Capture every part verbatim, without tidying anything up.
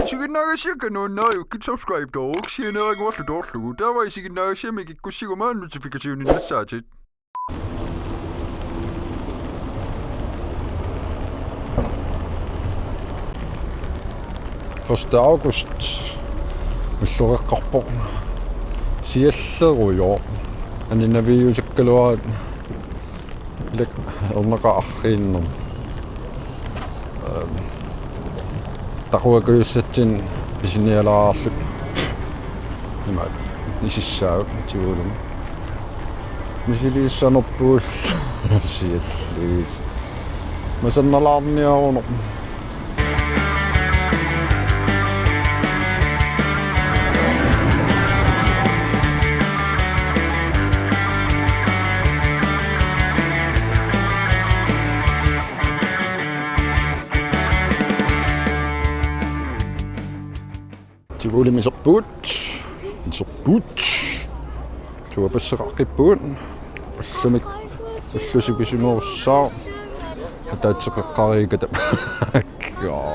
Isiginnaagassiaq nuannaajukkit subscribe-tooruk sianerannguarlu toorlugu. Taava isiginnaagassiamik ikkussiguma notificationit nassaatit. Første august ulloqeqqarpoq. Siallerujoq. Aninaviusakkaluarat ilak erneqarfiinnarmik. Ehm, taquakujussatsinnik pisinialaarlutik. Imaat isissaagut Tivoli. Misiliissanerpugut sialliit. Masannalaarniarunarpoq. Tivolimi iserpugut. Iserpugut. Tuapasseqaqqippugut. Ullumi, ullusipisimorussaaq. Ataatseqaqqariikata. Joo.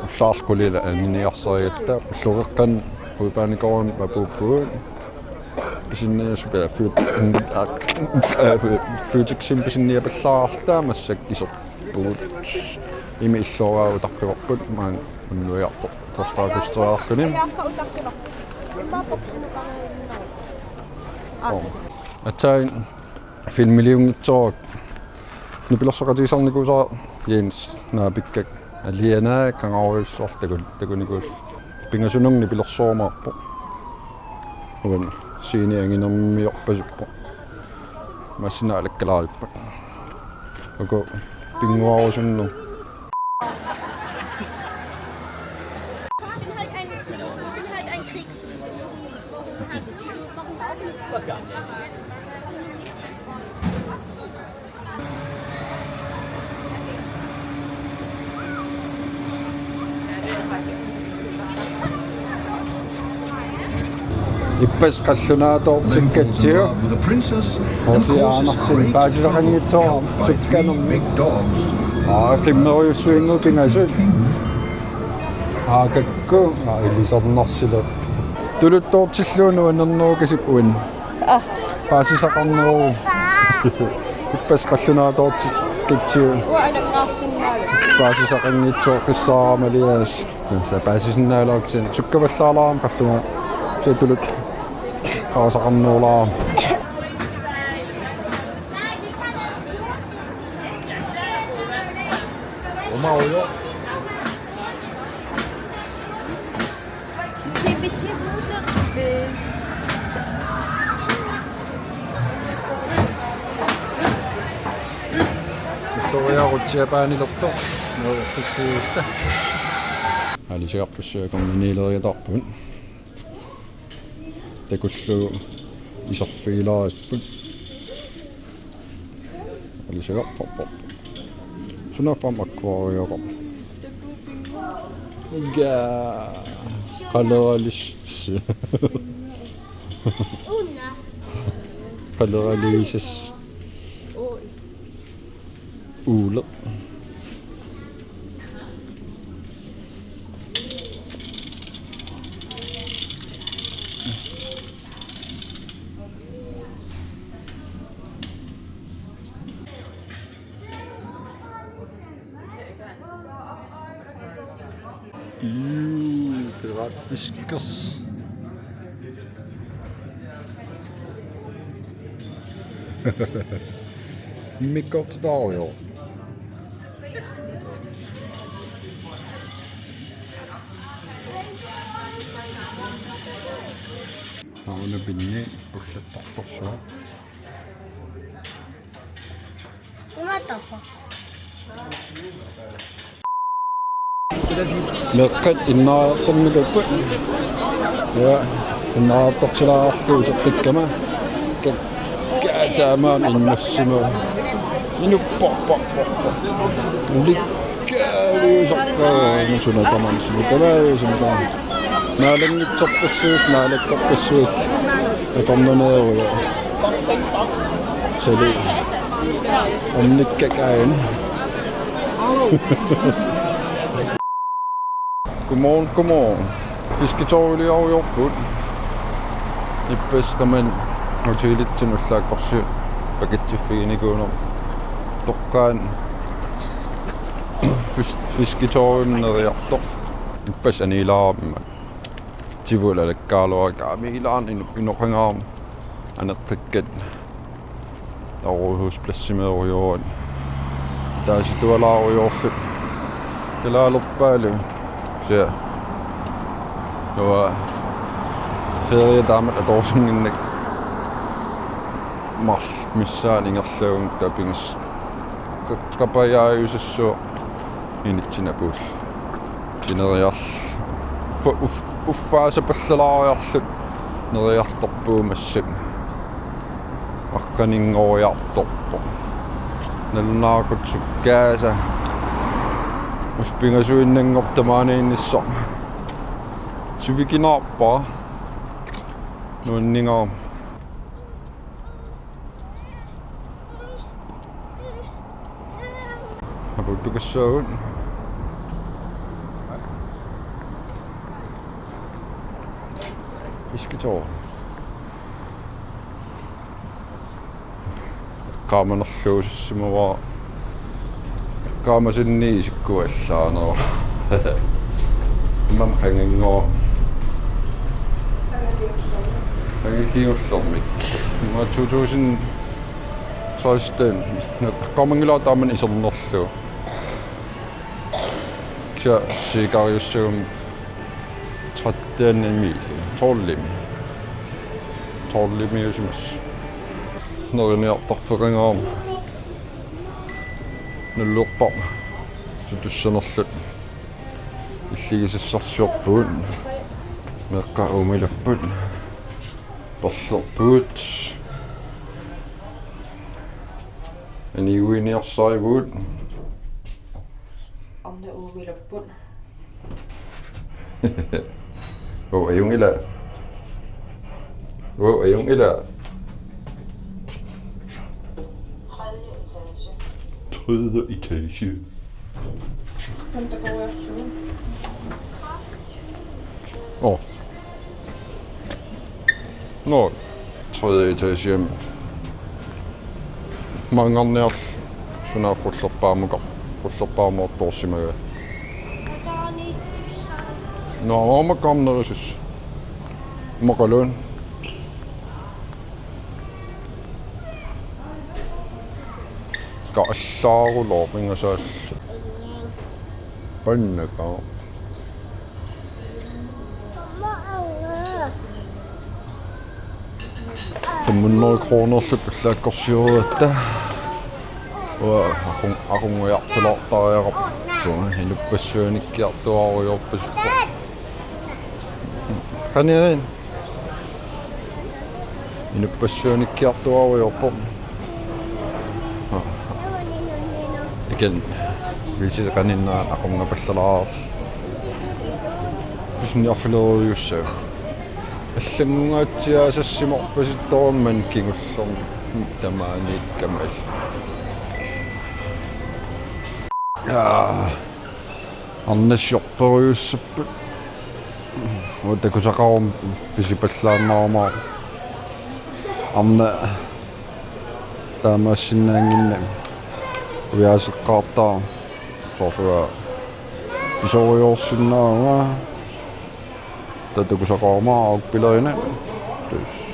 Ullaarkulila aniniarsarigatta. Ulloqeqqani Hovedbanegården apuuppugut. Pisinniasut, Fø-, Føteximi pisiniapallaarluta massakkut iserpugut. Imi illoraagut utaqqivarput maani unnuiartoq første augusteriarluni. Aatsaat filmiliunngitsoorput. Nipilersoqatigisarnikuusara Jens Naapikkaq alianaa kangaarujussuarlu takun-, takunikuullugu. Pingasununnga nipilersoorumaarpoq. Uani scene anginermiorpasippoq. Massakkut alakkalaarippoq. Uku pinnguarusunneq. Ippassaq qallunaatoortikkatsigu. H C Andersen paasisaqanngitsoq sukkanermik. Aa, qimmerujussuinngooq pingasut. Aa, kakku, aa, ilisarnarsileq. Tuluttoortillugu nuannernerukkasippoq uani. Aa. Paasisaqarneruvoq. Ippassaq qallunaatoortikkatsigu. Uanga anangaarsinnaallunga. Paasisaqanngitsoq qissaarama Elias. Tassa paasisinnaallunga kisianni sukkavallaalaarama qallunaat. Kisianni tuluttoortaqarnerulaarama. Umagujoq. Ulloriarutsiapaanilertoq. Nuuppissiguutta. Aalisagarpassuit akornanniileriataarput. Takullugu iserfigilaarput. Aalisagarput. Sunaaffa aamma akuariaqarpoq. Uga. Qaleralis. Qaleraliisas. Uule. Juu, piratfiskers. Mikkortitaarujoq. Taava una pinni ullattartorsuaq. Umatappa. Meeqqat innaartarnikuupput. Ja, innaartartilaarlugu uteqqikkama. Ka-, ka-, taamaammat innersimavoq. Inupparparparpar. Ulikkaaviusaqqaarama suna tamanna, suna tamanna, suna tamanna. Naalanngitsorpassuit, naalakkorpassuit. Akornaneerujoq. Sali. Unnikkakaani. Godmorgen, godmorgen. Fisketorviliarujoorput. Ippassaq qamani hotelitsinni ullaakkorsiut pakitsiffiginikkut toqqaannaq fis-, fisketorvimut neriartoq. Ippassaq aniilaarmat. Tivoli alakkaaluarakku amiilaarneq inu-, inoqangaarmat aneqqikkat. Aarhuspladsimiirujoorput. Taasitualaarujoorluta. Kalaalerpaalu. Sia. Uanga ferie taamatut atorsunnginnakku. Marluk missaani ingerlavugut taava pingasut. Qeqqapajaajusassuaq initsinapul. Kineriarl-, uffa-, uf-, uffaasapallalaariarluta neriartorpugut massakkut. Aqqaninngoriartorpoq. Nalunaaqutaq sukkaasa. Ullumi pingasuinnanngorpoq tamaaniinnissaq. Sivikinaarpara. Nuanningaarmat. Aputtukassaagut. Fisketorv. Eqqaamanerluussimavara. Eqqaamasanni isikkuallaanera. Immaqa qanganngua. Qangakiullormik. Immaqa two thousand sixteen. Eqqaamanngilara taamani isernerlugu. Kisianni siikariussaguma tretten-imi, tolv-imi. Tolv-imiusimasoq. Neriniartarfeqangaarmat. Nullerpaq. Sutussanerluta. Illigisassarsiorpugut. Meeqqat uumilapput. Perlerpugut. Aniguiniarsarivugut. Arnat uumilapput. Uagut ajunngilaq. Uagut ajunngilaq. Tredje etage. Åh. Nå, tredje etage. Manngarniarlugu sunaaffa qullerpaamukar-, qullerpaamoortoorsimagaa. Nå, aamma kamnerisas. Maqaluun. Kaallaarulooq ingasaal. Pannaka. Femhundrede kronerluta ullaakkorsiorigatta. Uanga aqung-, aqunngujartulaartariaqarpoq. Uanga inuppassuanikkiartuaarujoorpasippoq. Qaniarin. Inuppassuanikkiartuaarujoorpoq. Iken. Vilsi qaninnaat aqungapallalaarluni. Pisiniarfilerujussuuvoq. Allanngungaatsiaasassimorpasittormat kingullermik tamaaniikkamik. Jaa. Arnat siorperujussuupput. Uanga takusaqaruma pisipallaannarumaarpoq. Arnat taamaassinnaannginnami. Uiaaseqqaartarama. Soorlu pisorujoorsinnaavunga. Taava takusaqaruma aappilerineq. Tassa.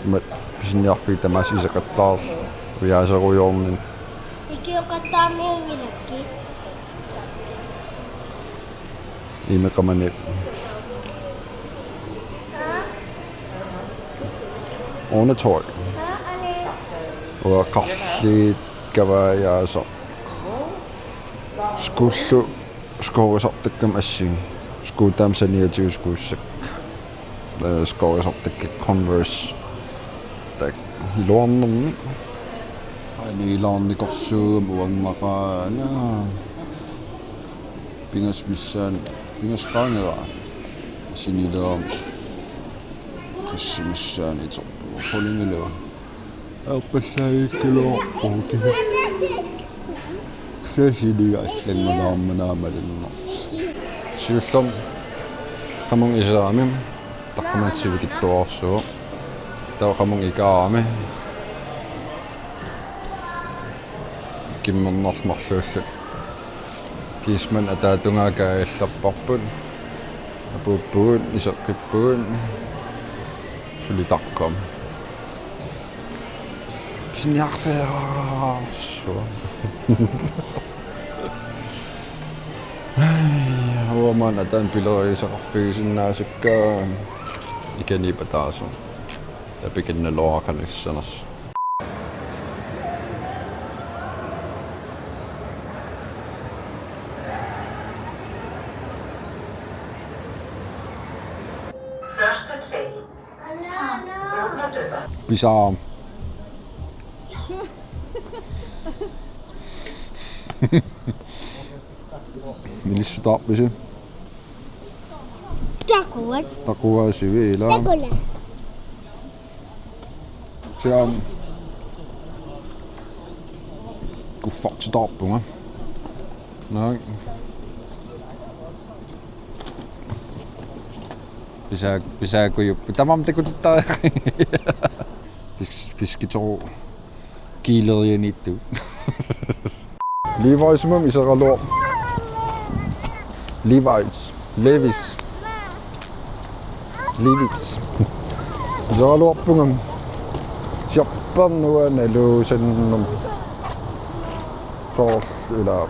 Imaat pisiniarfiit tamaasa iseqattaarlugit. Uiaaserujoornani. Ikioqattaarnianngilakkit. Imeqamani. Undertøj. Uanga qarliit kavaajaasoq. Skuullu skoorisartakkama assingi. Skuutaam saniatigut skuussakka. Eh, skoorisartakka Converse. Tak, iluarnermik. Aniilaarnikorsuugama uannaqaanga. Pingasut missaanni, pingasut qaangeraa. Sinileram. Qassit missaanni iterpugut. Qulingiluat. Aappallaagikkuluarpugut. Sasiliga allanngunaarmanaamalinnaq. Siullermik qamunga iserami taqqamani sivikitsuararsuuvoq. Taava qamunga ikaarami. Kimmernerlu marluulluta kiisami ataatungaa kaajallerparput. Apuuppugut, iseqqippugut. Suli taqqama. Pisiniarfiarsuaq. Ai, uanga maani ataani pilerigisaqarfigisinnaasakka ikaniippa taasoq. Tapikinnaluaqanissanersoq. Første tag. Pisaa. Milissutaarpisi? Taquat. Taquaasiviila. Taquat. Siam. Kuffartitaarpunga. Naak. Pisaa-, pisaakujuppoq. Tamarmik takutittariaqarput. Fis-, fiskitoru kiilerianiittugut. Levi'simut iseraluar-, Levi's. Levi's. Levi's. Iseraluarpunga. Siorpernua naluusannum. Soorlu ila.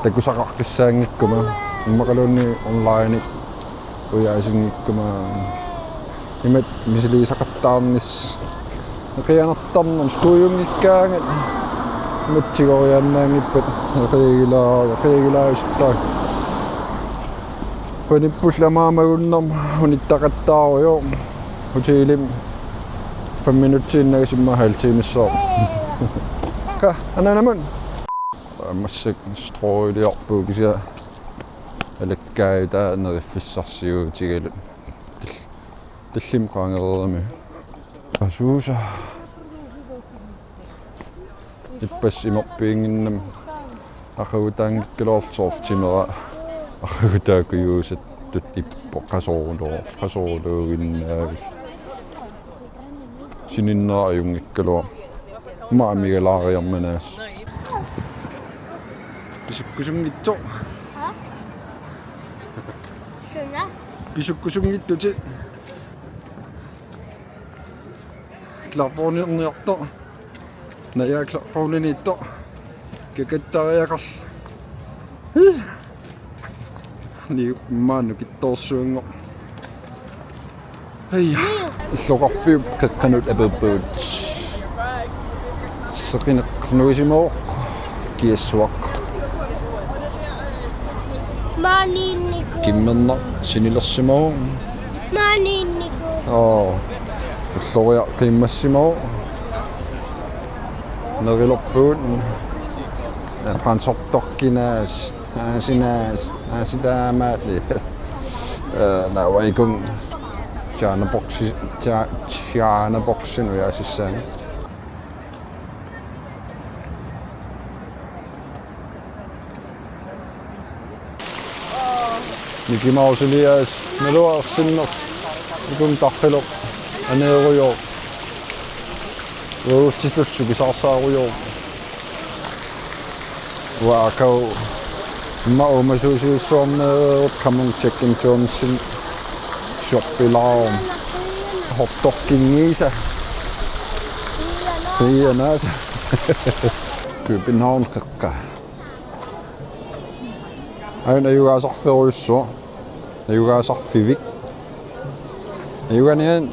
Takusaqaqqissaanngikkuma. Immaqaluunniit online. Ujaasinngikkumaarami. Imatut misiliisaqattaarnissaq. Qianartarnermik skuujunngikkaangat. Imatut tigoriaannaanngippat. Qiagilaa-, qiagilaasuttaa. Panipput lamaamagunnerma unittaqattaarujoq. Hotelimi fem minutsiinnagasimma halv timesoq. Qa, ananamut. Massakkut strøgiliorpugut kisianni. Alakkaata neriffissarsiutigalugu. Tal-, tallimat qaangereerami. Qasuusa. Ippassaq imerpiinnginnami. Aqagutaanngikkaluarlugu soorlu timera. Aqagutaakujuusattut ippoq qasooruloo-, qasooruluuginnaavik. Sininnera ajunngikkaluaq. Aamma amigalaariarmanaas. Pisukkusunngitsoq. Suna? Pisukkusunngitsutit. Klapporniorniartoq. Naja klapporniniittoq. Kakattariaqarl-. Ni maanna kittoorsuanngor. Hej. Illoqarfiup qeqqanut apeerpugut. Seqineq nuisimavoq kiassuaq. Maaniinnikuuvoq. Kimmerneq sinilersimavoq. Maaniinnikuuvoq. Aa. Ulloriaq qiimmassimavoq. Nerilerpugut. Fransortorkinaas. Aasinaas. Aasitaamaali. Ee, naavaikun. Tjaanaboksi-, tja-, tjaanaboksinujaasissaani. Mickey Mouse-ilias naluarsinners ikun tarriloq aneerujoq. Uagutsitut sukisarsaarujoq. Uanga aqagu immaqa uumasuusiussuarneq qamunga Jack and Jones-imi shoppilaaruma. Hotdoginngiisa. Sianaasa. København qeqqa. Aajuna ajugaasarfeerujussuaq. Ajugaasarfivik. Ajugaanian.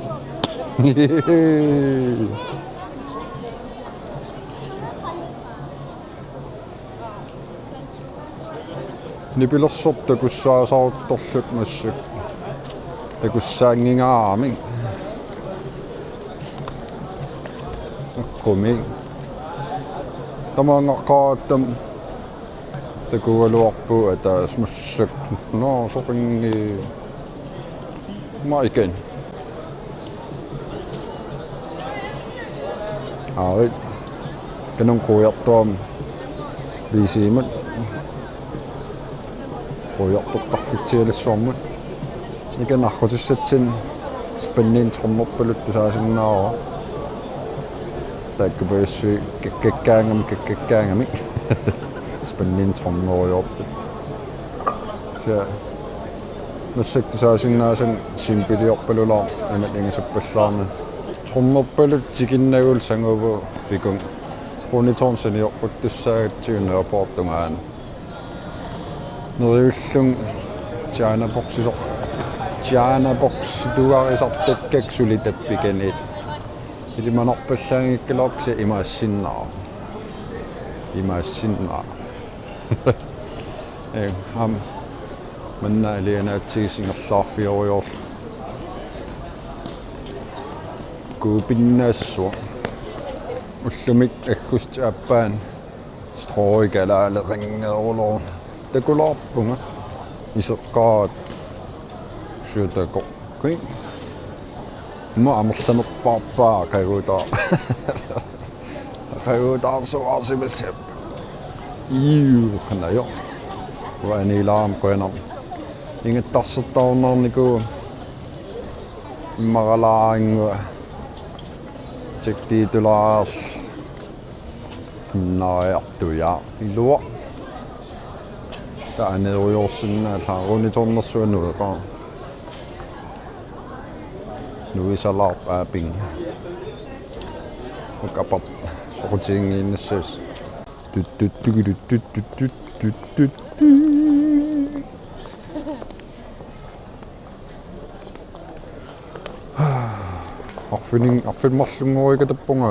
Nipilersortut takussaasaruttorlutik massakkut. Takussaanngingaaramik. Eqqumik. Tamaanga qaattam. Takugaluarpugut ataaseq massakkut. Nå, soqanngii. Aamma ikan. Aarit. Kanun kuiartuam viisiimut. Kuiartortarfitsialassuarmut. Ikan aqqutissatsinnut spændinik trommerpaluk tusaasinnaavara. Taakku pajassuit kakkakkaangami kakkakkaangamik. Spændinik trommerujoorput. Sia. Massakkut tusaasinnaasat simpeliorpalulaaq imatut ingasappallaarnani. Trommerpaluk tikinnagulu sanguvugut pikun. Rundetårn saniorputtussaagatsigu Nørreportungaani. Neriullunga Tjernabukseq. Tjernabuksetugarisartakkakka suli tappikaniit. Ilimanarpallaanngikkaluarpoq kisianni imaassinnaavoq. Imaassinnaavoq. Ee, aamma manna alianaatsigit ingerlaarfigerujoorlunga. Kuupinnaassuaq. Ullumi aggustip aappaani Strøget kalaaleqanngorlugu. Takulaarpunga. Iseqqaat. Sutako. Qi. Aamma amerlanerpaarpaa qagutaa. Qagutaa suaasimassap. Iu, qanajo. Uanilaam qujanaq. Ingattarsertarunnaarnikuuvoq. Immaralaarannguaq. Tjektiitulaarl. Naajartuja. Ilua. Taanerujoorsinnaallaaruni tornersuanueqaa. Nuisalaarp aapinga. Ukapart soqutiginngiinnassuusi. Tuttuttugituttuttuttuttut. Arfining-, arfineq-marlunngorikatappunga.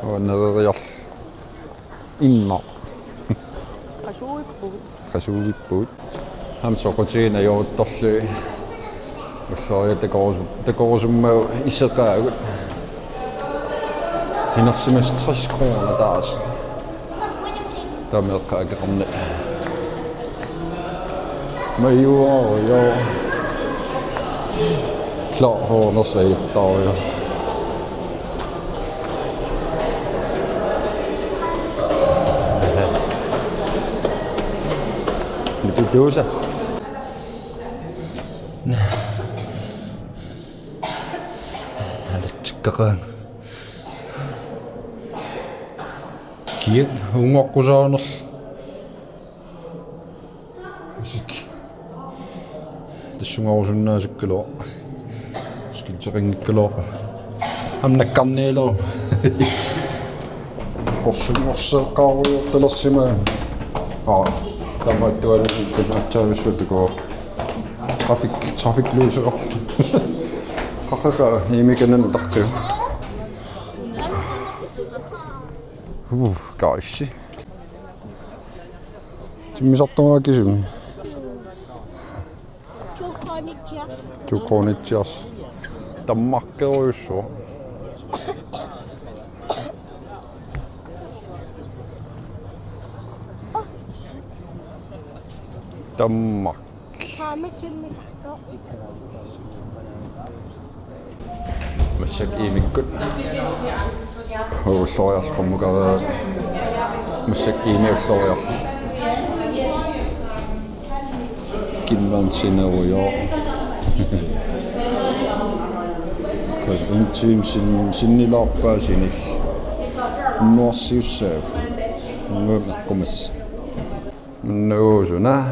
Aa, nereriarl. Inna. Qasuippugut. Qasuippugut. Aamma soqutigineq ajoruttorlugit. Ulloriaq takorusu-, takorusummagu iseqaagut. Inersimasut tres kroner taassuma. Taama eqqaaqqaarneq. Majuarujoor. Klar, hårene sagtaarujoor. Nipituusa. Alatsikkaqqaanga. Kiak ungoqqusaanerl. Isik. Tassungarusunnaasukkaluaq. Skilteqanngikkaluaq. Aamma nakkarnialeruma. Qorsunngorseeqqaarujoortalersimagamik. Aa, taamaattualuit kunnaatsaavissuttuku. Traffic, traffic løseqarluni. Qaqqaqa immikanani taqqio. Uh, kaissi. Timmisartunga kisumi. To kroner halvtreds. To kroner halvtreds. Danmarkerujussuaq. Danmark. Taama timmisartoq. Massakkut Iimikkut. Ulloriarlummukariaq. Massakkut Iimi ulloriarlugu. Kimmansinerujoor. En time sin-, sinnilaarpaa sinil. Nuarsiussaaq. Nuam eqqumas. Nuusuna.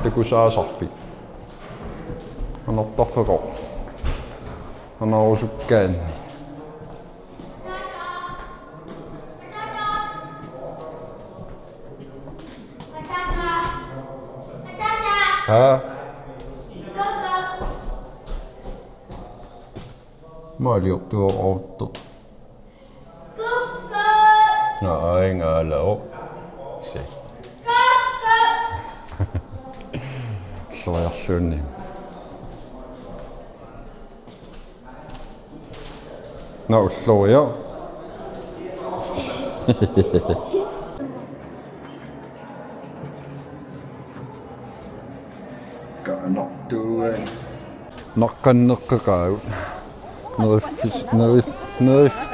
Takusaasarfik. Anartarfeqarpoq. Anarusukkaanni. Haa? Maaliortuartoq. Aa, ingaala. Se. Ulloriarluunniit. Naa, ulloriaq. Kaanartuuan. Naqqanneqqeqaagut. Neriffis-, neri-, nerif-,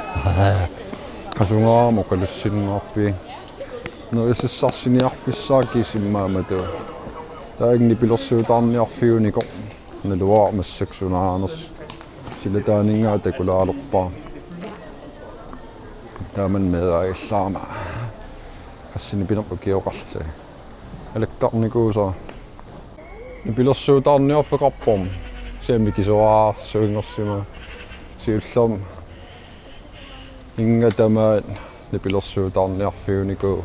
qasungaarama oqalussinnaarpiuk. Nerisassarsiorniarfissaaq kissimaammata. Taanna nipilersuutaarniarfiunikoq. Naluara massakkut sunaanersoq. Silataaninngaanniit takulaalerpara. Taamani meeraagillaarama. Qassinik pineq ukioqarlusi. Alakkarnikuusara. Nipilersuutaarniarfeqarpoq. Kisianni mikisuararsuinngorsimavoq. Siullermik. Inga tamaat nipilersuutaarniarfiunikuuvoq.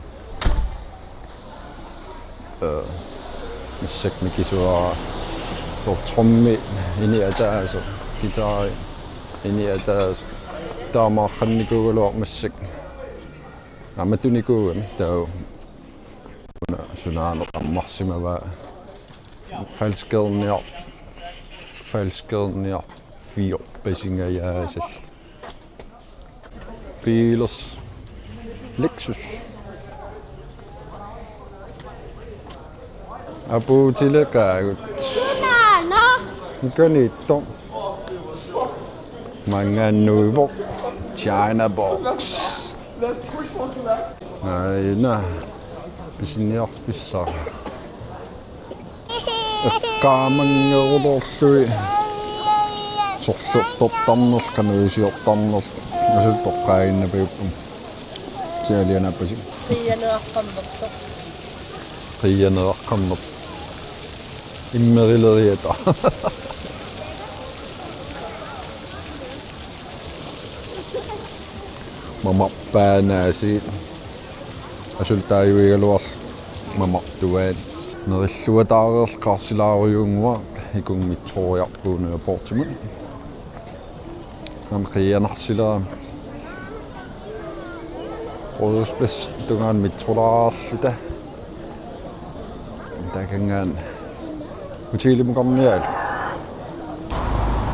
Ee, massakkut mikisuara soorlu trommi ini ataaseq, guitari ini ataaseq. Taamaarrannikuugaluarpoq massakkut. Aamma tunikuugami taava. Una sunaaneq ammarsimavaa. Falskerniar-, falskerniarfiorpasingajaasat. Biilers. Lexus. Apuutileqaagut. Nana. Ikaniittoq. Mangannuivoq. China box. Aina. Pisiniarfissaq. Eqqaamanngeruloorlugit sorlortortarnerlu, qanoq iliortarnerlu, asuli toqqaaginnarpavut. Sialianaapasi. Qiianeqarnerpoq. Qiianeqarnerpoq. Immerileriata. Mamarpaanaasiit. Asuli taaguugaluarluni mamartuaat. Nerilluataareerluni qaarsilaarujuunnguaq, ikunngitsiarpugut Nørreportimut. Aamma qiianarsilerami. Rådhuspladsip tungaanut metrolaarluta. Taakanngaanniit hotellimukarnialu.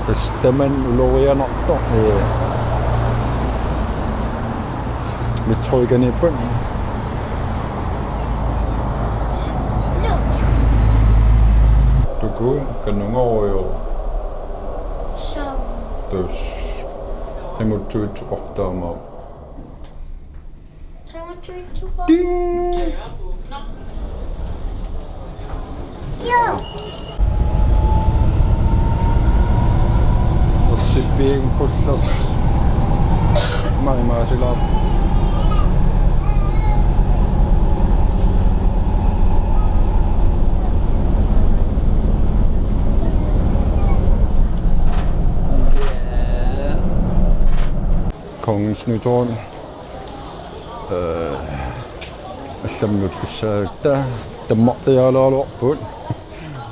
Tassa tamanna ulorianartoq, ee, metromi ikaniippoq. Tuku kanungorujo. Tassa. Qimuttuitsoqarfik taama. Ding! Shipping kullers. Mai maasilaar. Kongens Nytorv. Ee, allamut tussaagutta tammartiaalaaraluarput.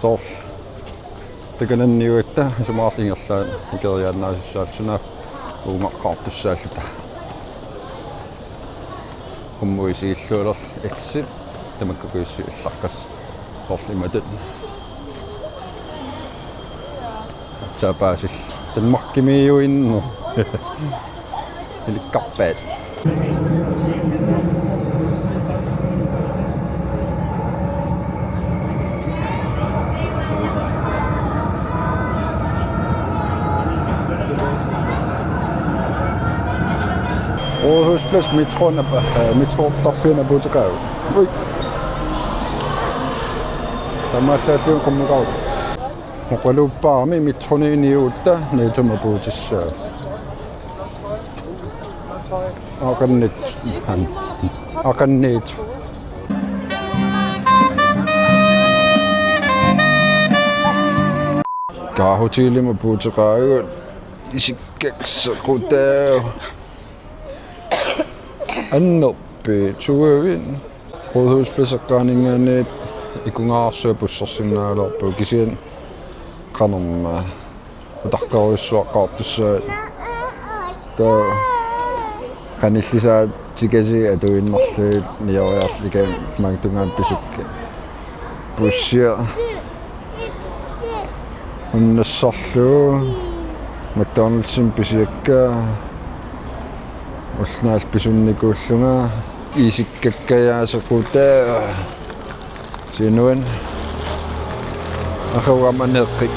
Soorlu takananniugatta isumaqarlunga ingerlaannaq ikeriaannaasussaagatta sunaaffa uungaqqaartussaalluta. Qummut isigillualerluni exit tamakku kujussuit allaqqasoq. Soorlu imatut. Aatsaat paasillugu. Danmarkimiiuinnaq. Ilikkarpaat. Rådhusplads metroen, øh, metroqarfianut apuuteqaagut. Ui. Taamaallaat qummukaagut. Oqaluuppaami metroniiniuutta Nettomi apuutissaa. Aqannit. Aqannit. Kaa hotellimut apuuteqaagut. Isikkakkut sequtaa. Annerpit tuavit. Rådhusplads eqqaaninngaanniit ikungaarsuaq bussersinnaagaluarpugut kisianni qanormaa utaqqerujussuaqqaartussaavoq. Taava qanillisaat tikasii atuinnarlugit nioriarlugit maanga tungaanut pisukkat. Bussia unnassarlugu McDonald'simi pisiakka ulloq naallugu pisunnikuullunga isikkakkajaa sequtaa. Sinuan. Aqagu aamma aneeqqik.